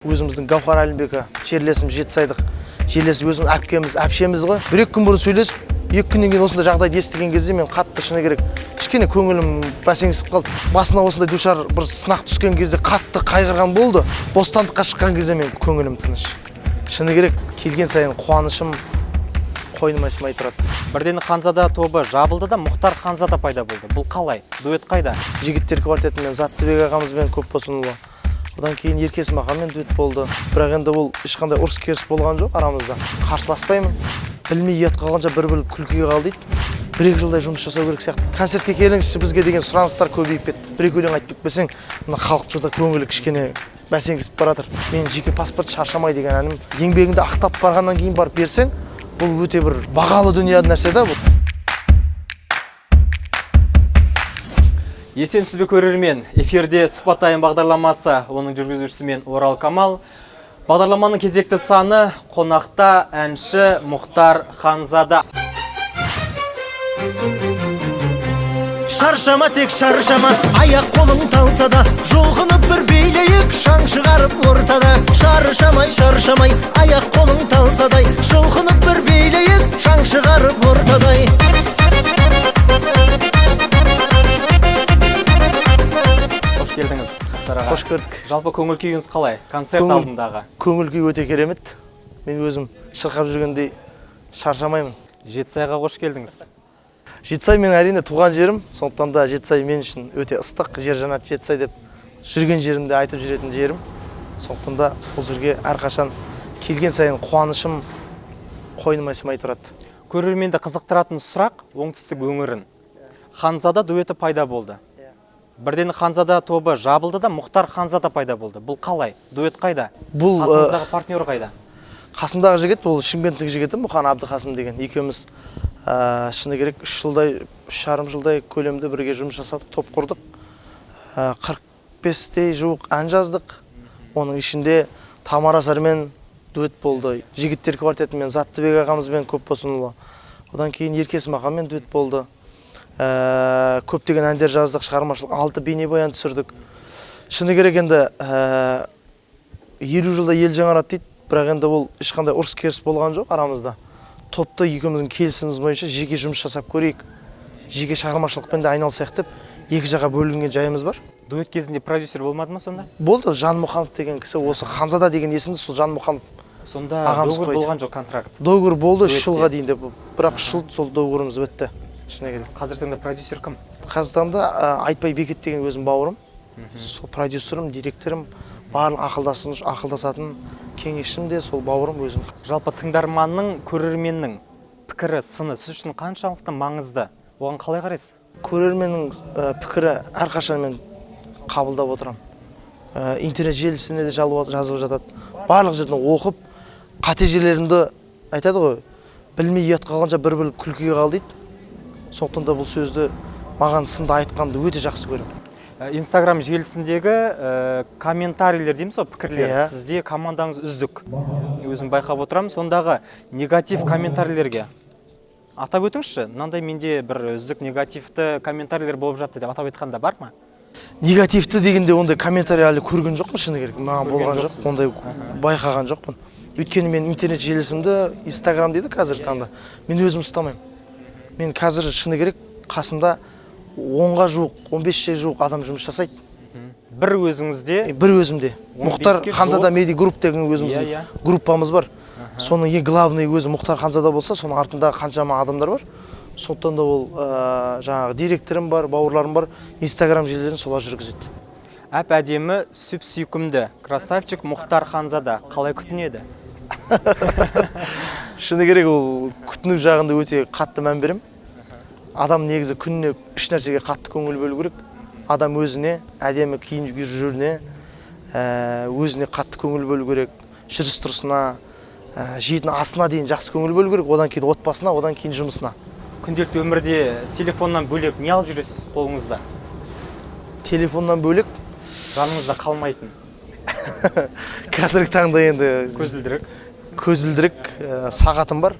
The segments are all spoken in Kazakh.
Өзіміздің Гаухар Әлімбека жерлесім, жетісайдық жерлесім, өзіміздің әпкеміз, әпшеміз ғой. Бір екі күн бұрын сөйлесіп, 2 күннен кейін осындай жағдайды естіген кезде мен қатты, шыны керек, кішкене көңілім бәсеңсіп қалды. Басына осындай душар бір сынақ түскен кезде қатты қайғырған болды. Бостандыққа шыққан кезде мен көңілім тыныш, шыны керек. Келген сайын қуанышым қойныма сыймай тұрады. Бірден Ханзада тобы жабылды да, Мұхтар Ханзада пайда болды. Бұл қалай? Дуэт қайда? Жігіттер квартетімен, Заттыбек ағамызбен, Көпбосынұлы, одан кейін Ерке Есмаханмен дуэт болды. Бірақ енді ол ешқандай ұрыс керіс болған жоқ арамызда, қарсыласпаймын. Білмей ұят қалғанша, бір біліп күлкіге қал дейді. 1-2 жылдай жұмыс жасау керек сияқты. Концертке келіңізші бізге деген сұраныстар көбейіп кетті. Бір екі өлең айтып кетпесең, мына халық что-то көңілі кішкене бәсеңсіп бара жатыр. Менің жеке паспорт, «Шаршамай» деген әнім, еңбегіңді ақтап барғаннан кейін барып берсең, бұл өте бір бағалы дүние нәрсе да бұл. Есенсіз бе, көрермен? Эфирде «Сұхбаттайым» бағдарламасы, оның жүргізушісі мен, Орал Камал. Бағдарламаның кезекті саны, қонақта әнші Мұхтар Ханзада. Шаршама, тек шаршама, аяқ қолың талса да, жұлқынып бір билейік, шаң шығарып ортада. Шаршамай, шаршамай, аяқ қолың талсадай, жұлқынып бір билейік, шаң шығарып ортадай. Қош келдіңіз, Мұхтар аға. Қош көрдік. Жалпы көңіл күйіңіз қалай? Концерт алдындағы. Көңіл күй өте керемет. Мен өзім шырқап жүргендей шаршамаймын. Жетісайға қош келдіңіз. Жетісай менің, әрине, туған жерім, сондықтан да Жетісай мен үшін өте ыстық жер. Жанат Жетісай деп жүрген жерімде айтып жүретін жерім. Сондықтан да бұл жерге әрқашан келген сайын қуанышым қойныма сыймай тұрады. Көрерменді қызықтыратын сұрақ: оңтүстік өңірін. Ханзада дуэті пайда болды. Бірден Ханзада тобы жабылды да, Мұхтар Ханзада пайда болды. Бұл қалай? Дуэт қайда? Бұл, Қасыңыздағы партнер қайда? Қасымдағы жігіт, бұл Шымкенттің жігіті, Мұқан Әбдіқасым деген. Екеуміз, шыны керек, 3 жылдай, 3,5 жылдай көлемде бірге жұмыс жасадық, топ құрдық. 45-тей жуық ән жаздық. Оның ішінде Тамара Сармен дуэт болды, Жігіттер квартетімен, Заттыбек ағамызбен, Көпбосынұлы, одан кейін Ерке Есмаханмен дуэт болды. Көптеген әндер жаздық, шығармашылық, алты бейнебаян түсірдік. Шыны керек, енді 50 жылда ел жаңарады дейді, бірақ енді ол ешқандай ұрыс керіс болған жоқ арамызда. Топты екеуміздің келісіміміз бойынша жеке жұмыс жасап көрейік, жеке шығармашылықпен де айналысайық деп екі жаққа бөлінген жайымыз бар. Дуэт кезінде продюсер болмады ма сонда? Болды, Жан Мұханов деген кісі. Осы Ханзада деген есімді сол Жан Мұханов Сонда ағамыз договор қойды. болған жоқ, контракт? Договор болды үш Дуэтте. жылға дейін деп, бірақ 3 жыл сол договорымыз бітті, шыны керек. Қазіргі таңда продюсер кім? Қазіргі таңда Айтбай Бекет деген өзім бауырым, сол продюсерім, директорым, барлық ақылдасатын кеңесшім де сол бауырым өзім. Жалпы тыңдарманның, көрерменнің пікірі, сыны сіз үшін қаншалықты маңызды? Оған қалай қарайсыз? Көрерменнің пікірі әрқашан мен қабылдап отырамын. Интернет желісіне де жазып жатады, барлық жерден оқып, қате жерлерімді айтады ғой. Білмей ұят қалғанша, бір біліп күлкіге қал дейді. Сондықтан да бұл сөзді, маған сынды айтқанды өте жақсы көремін. Инстаграм желісіндегі комментарийлер дейміз ғой, пікірлер. Иә. Сізде командаңыз үздік. Мен өзім байқап отырамын. Сондағы негатив комментарийлерге атап өтіңізші. Мынандай менде бір үздік негативті комментарийлер болып жатты деп атап айтқанда бар ма? Негативті дегенде ондай комментарий әлі көрген жоқпын, шыны керек, маған Көрген болған жоқ. жоқсыз. Ондай байқаған жоқпын, өйткені мен интернет желісімді, Инстаграм дейді қазіргі таңда, мен өзім ұстамаймын. Мен қазір, шыны керек, қасымда 10-ға жуық, 15-ке жуық адам жұмыс жасайды. Бір өзіңізде Бір өзімде Мұхтар 15-ке Ханзада жуық. Медиа Групп деген өзіміздің Иә, иә. группамыз бар. Соның ең главный өзі Мұхтар Ханзада болса, соның артында қаншама адамдар бар. Сондықтан да ол жаңағы директорым бар, бауырларым бар, Инстаграм желілерін солар жүргізеді. Әп әдемі, сүп сүйкімді красавчик Мұхтар Ханзада қалай күтінеді? Шыны керек, ол күтіну жағында өте қатты мән беремін. Адам негізі күніне үш нәрсеге қатты көңіл бөлу керек: адам өзіне, әдемі киініп жүруіне, өзіне қатты көңіл бөлу керек, жүріс тұрысына, жейтін асына дейін жақсы көңіл бөлу керек, одан кейін отбасына, одан кейін жұмысына. Күнделікті өмірде телефоннан бөлек не алып жүресіз қолыңызда? Телефоннан бөлек? Жаныңызда қалмайтын. Қазіргі таңда енді Көзілдірік. Көзілдірік, сағатым бар,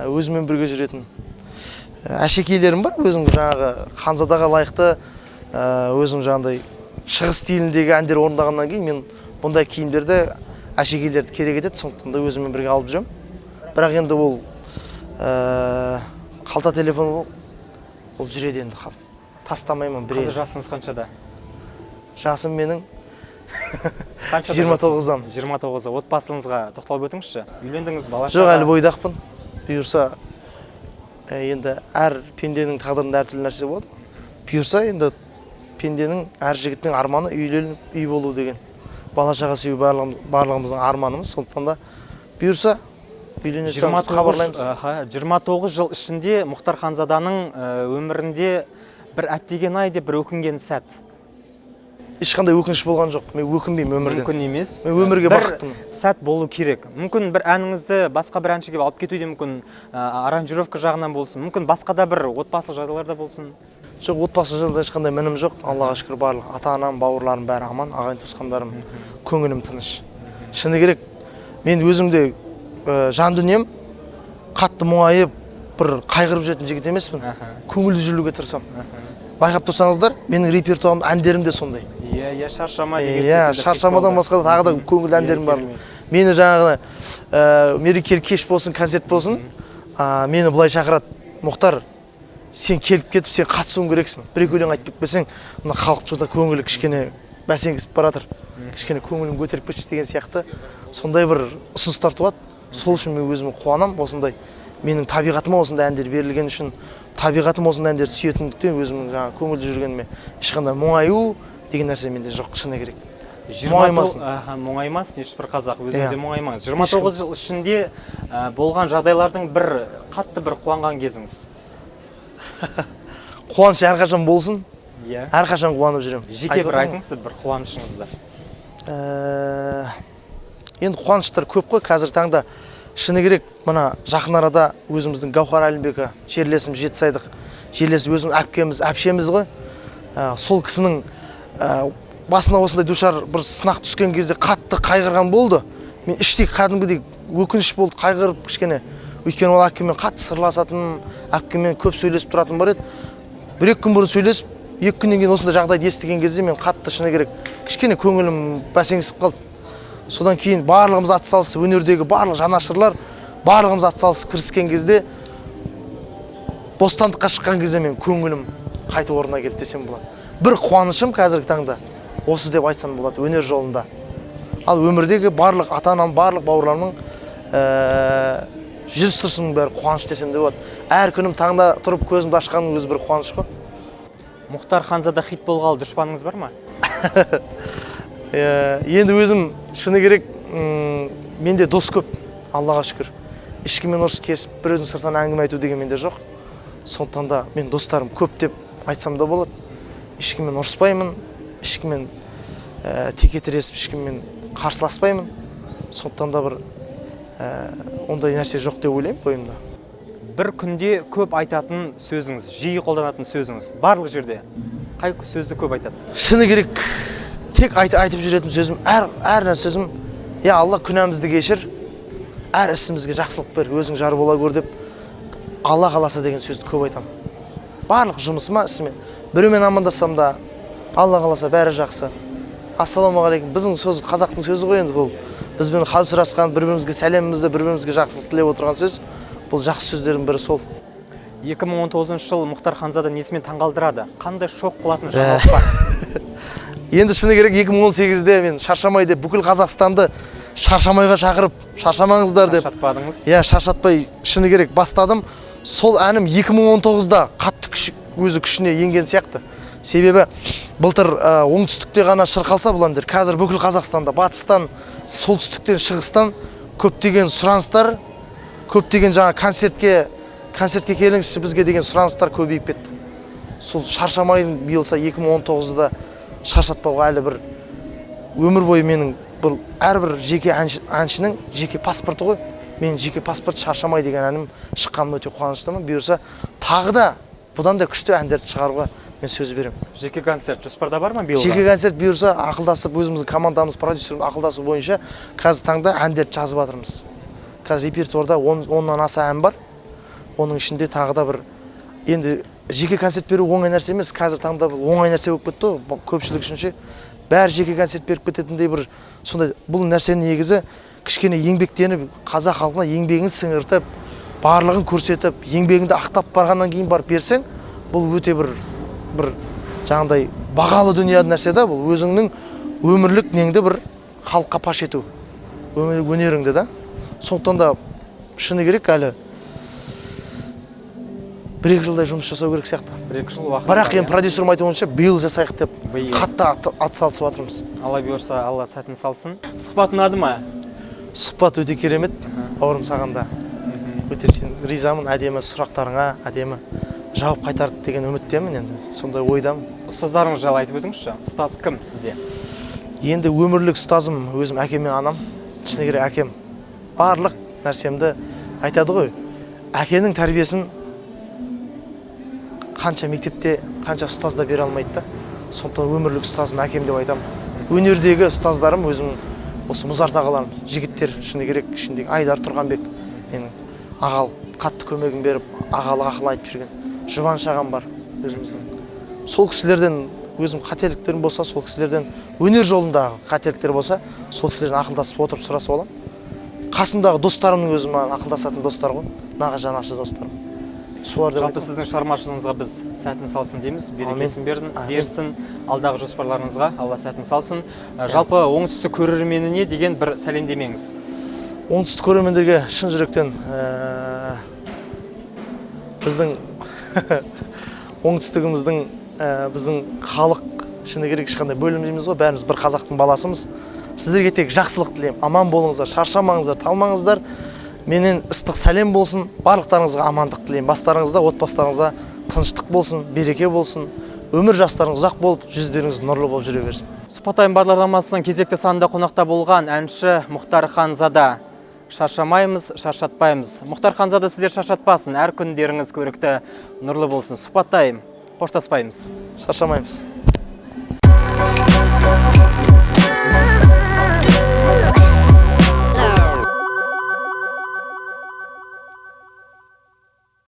өзіммен бірге жүретін әшекейлерім бар, өзім жаңағы Ханзадаға лайықты, өзім жаңағыдай шығыс стиліндегі әндер орындағаннан кейін мен Бұндай киімдерді, әшекейлерді керек етеді, сондықтан да өзіммен бірге алып жүремін. Бірақ енді ол қалта телефон ол жүреді енді, тастамаймын бір. Қазір жасыңыз қаншада? Жасым менің Қаншада? 29-дамын. 29. Отбасыңызға тоқталып өтіңізші. Үйлендіңіз, бала Жоқ, әлі бойдақпын. Бұйырса, енді әр пенденің тағдырында әртүрлі нәрсе болады ғой. Бұйырса, енді пенденің, әр жігіттің арманы үйленіп, үй болу деген, бала шаға сүю барлығымыздың арманымыз. Сондықтан да бұйырса, үйлене саламыз, хабарлаймыз. Аха, 29 жыл ішінде Мұхтар Ханзаданың өмірінде бір әттеген ай деп бір өкінген сәт? Ешқандай өкініш болған жоқ, мен өкінбеймін өмірден. Мүмкін емес. Мен өмірге Бір бақыттымын. сәт болу керек. Мүмкін, бір әніңізді басқа бір әншіге алып кетуі де мүмкін, аранжировка жағынан болсын, мүмкін, басқа да бір отбасылық жағдайларда болсын. Жоқ, отбасы жағында ешқандай мінім жоқ, Аллаға шүкір. Барлық ата анам, бауырларым бәрі аман, ағайын туысқандарым, көңілім тыныш. Шыны керек, мен өзімде жан дүнием қатты мұңайып, бір қайғырып жүретін жігіт емеспін. Көңілді жүруге тырысамын. Байқап тұрсаңыздар, менің репертуарым, әндерім де сондай. Иә, иә, «Шаршама» деген Иә, секілді хит «Шаршамадан» болды. басқа да тағы да көңілді әндерім бар. Керемет. Мені жаңағы мерекелік кеш болсын, концерт болсын, мені былай шақырады: «Мұхтар, сен келіп кетіп, сен қатысуың керексің, бір екі өлең айтып кетпесең, мына халық что-то көңілі кішкене бәсеңсіп бара жатыр, кішкене көңілін көтеріп кетші» деген сияқты сондай бір ұсыныстар туады. Сол үшін мен өзім қуанамын, осындай менің табиғатыма осындай әндер берілген үшін. Табиғатым осындай әндерді сүйетіндіктен, өзімнің жаңағы көңілді жүргеніме ешқандай мұңаю деген нәрсе менде жоқ, шыны керек. Мұңаймасын. Аха, мұңаймасын ешбір қазақ, өзіңіз де Иә. мұңаймаңыз. 29 жыл ішінде болған жағдайлардың бір қатты бір қуанған кезіңіз? Қуаныш әрқашан болсын. Әрқашан қуанып жүремін. Жеке Айтып бір отырмын ғой. айтыңызшы бір қуанышыңызды. Енді қуаныштар көп қой қазір таңда. Шыны керек, мына жақын арада өзіміздің Гаухар Әлімбекова жерлесім, жетісайдық жерлесім, өзімнің әпкеміз, әпшеміз ғой. Сол кісінің басына осындай душар бір сынақ түскен кезде қатты қайғырған болды. Мен іштей кәдімгідей өкініш болды, қайғырып кішкене, өйткені ол әпкеммен қатты сырласатын, әпкеммен көп сөйлесіп тұратын бар еді. Бір екі күн бұрын сөйлесіп, 2 күннен кейін осындай жағдайды естіген кезде мен қатты, шыны керек, кішкене көңілім бәсеңсіп қалды. Содан кейін барлығымыз атсалысып, өнердегі барлық жанашырлар, барлығымыз атсалысып кіріскен кезде, бостандыққа шыққан кезде мен көңілім қайтып орнына келді десем болады. Бір қуанышым қазіргі таңда осы деп айтсам болады өнер жолында. Ал өмірдегі барлық ата анам, барлық бауырларымның жүріс тұрысының бәрі қуаныш десем де болады. Әр күнім таңда тұрып көзімді ашқанның өзі бір қуаныш қой. Мұхтар Ханзада хит болғалы дұшпаныңыз бар ма? Енді өзім, шыны керек, менде дос көп, Аллаға шүкір. Ешкіммен ұрыс кесіп, біреудің сыртынан әңгіме айту деген менде жоқ. Сондықтан да мен достарым көп деп айтсам да болады. Ешкіммен ұрыспаймын, ешкіммен теке тіресіп, ешкіммен қарсыласпаймын. Сондықтан да бір ондай нәрсе жоқ деп ойлаймын бойымда. Бір күнде көп айтатын сөзіңіз, жиі қолданатын сөзіңіз, барлық жерде қай сөзді көп айтасыз? Шыны керек, тек айтып жүретін сөзім, әр нәрсе сөзім: «Я Алла, күнәмізді кешір, әр ісімізге жақсылық бер, өзің жар бола көр» деп, «Алла қаласа» деген сөзді көп айтамын. Барлық жұмысыма, ісіме, біреумен амандассам да, «Алла қаласа, бәрі жақсы», «Ассалаумағалейкум». Біздің сөз, қазақтың сөзі ғой енді бұл, бізбен хал сұрасқан, бір бірімізге сәлемімізді, бір бірімізге жақсылық тілеп отырған сөз. Бұл жақсы сөздердің бірі сол. 2019 жыл Мұхтар Ханзада несімен таңғалдырады? Қандай шок қылатын жаңалық бар? Енді шыны керек, 2018-де мен «Шаршамай» деп бүкіл Қазақстанды шаршамайға шақырып, шаршамаңыздар деп. Шаршатпадыңыз. Иә, шаршатпай, шыны керек, бастадым. Сол әнім 2019-да қатты күш, өзі күшіне енген сияқты. Себебі былтыр оңтүстікте ғана шырқалса бұл әндер, қазір бүкіл Қазақстанда, батыстан, солтүстіктен, шығыстан көптеген сұраныстар, көптеген жаңа концертке келіңізші бізге деген сұраныстар көбейіп кетті. Сол «Шаршамай» бұйырса, 2019-да шаршатпауға әлі бір өмір бойы менің бұл әрбір жеке әншінің жеке паспорты ғой. Менің жеке паспорт «Шаршамай» деген әнім шыққаныма өте қуаныштымын. Бұйырса, тағы да бұдан да күшті әндерді шығаруға мен сөз беремін. Жеке концерт жоспарда бар ма биылға? Жеке концерт бұйырса, ақылдасып, өзіміздің командамыз, продюсер ақылдасу бойынша қазір таңда әндерді жазып жатырмыз. Қазір репертуарда 10-нан аса ән бар. Оның ішінде тағы да бір, енді жеке концерт беру оңай нәрсе емес. Қазір таңда бұл оңай нәрсе болып кетті ғой көпшілік үшін ше. Бәрі жеке концерт беріп кететіндей бір сондай. Бұл нәрсені негізі кішкене еңбектеніп, қазақ халқына еңбегін сіңіртіп, барлығын көрсетіп, еңбегіңді ақтап барғаннан кейін барып берсең, бұл өте бір жаңағыдай бағалы дүние нәрсе да. Бұл өзіңнің өмірлік неңді бір халыққа паш ету, өнеріңді да. Сондықтан да шыны керек, әлі 1-2 жылдай жұмыс жасау керек сияқты. 1-2 жыл уақыт Бірақ бар, енді иә? Продюсерім айтуынша, биыл жасайық деп Биыл. қатты ат салысып жатырмыз. Алла бұйырса, Алла сәтін салсын. Сұхбат ұнады ма? Сұхбат өте керемет, бауырым. Саған да өте сен ризамын. Әдемі сұрақтарыңа әдемі жауап қайтарды деген үміттемін, енді сондай ойдамын. Ұстаздарыңыз жайлы айтып өтіңізші. Ұстаз кім сізде? Енді өмірлік ұстазым өзім әкем мен анам. Шыны керек, әкем барлық нәрсемді айтады ғой. Әкенің тәрбиесін қанша мектепте, қанша ұстаз да бере алмайды да. Сондықтан өмірлік ұстазым әкем деп айтамын. Өнердегі ұстаздарым өзім осы Мұзарт ағаларым, жігіттер, шыны керек, ішіндегі Айдар Тұрғанбек менің ағалық қатты көмегін беріп, ағалық ақыл айтып жүрген. Жұбаныш ағам бар өзіміздің. Сол кісілерден өзім қателіктерім болса, сол кісілерден, өнер жолындағы қателіктер болса, сол кісілерден ақылдасып отырып, сұрасып аламын. Қасымдағы достарымның өзі маған ақылдасатын достар ғой, нағыз жанашыр достарым солар деп Жалпы, айтамын. сіздің шығармашылығыңызға біз сәтін салсын дейміз, берекесін Амин. берсін, алдағы жоспарларыңызға Алла сәтін салсын. Жалпы, оңтүстік көрерменіне деген бір сәлемдемеңіз. Оңтүстік көрермендерге шын жүректен біздің оңтүстігіміздің, біздің халық, шыны керек, ешқандай бөлінбейміз ғой, бәріміз бір қазақтың баласымыз. Сіздерге тек жақсылық тілеймін. Аман болыңыздар, шаршамаңыздар, талмаңыздар. Менен ыстық сәлем болсын барлықтарыңызға. Амандық тілеймін бастарыңызда, отбасыларыңызда тыныштық болсын, береке болсын, өмір жастарыңыз ұзақ болып, жүздеріңіз нұрлы болып жүре берсін. Сұхбаттайым бағдарламасының кезекті санында қонақта болған әнші Мұхтар Ханзада. Шаршамаймыз, шаршатпаймыз. Мұхтар Ханзада сіздер шаршатпасын, әр күндеріңіз көрікті, нұрлы болсын. Сұхбаттайым, қоштаспаймыз. Шаршамаймыз.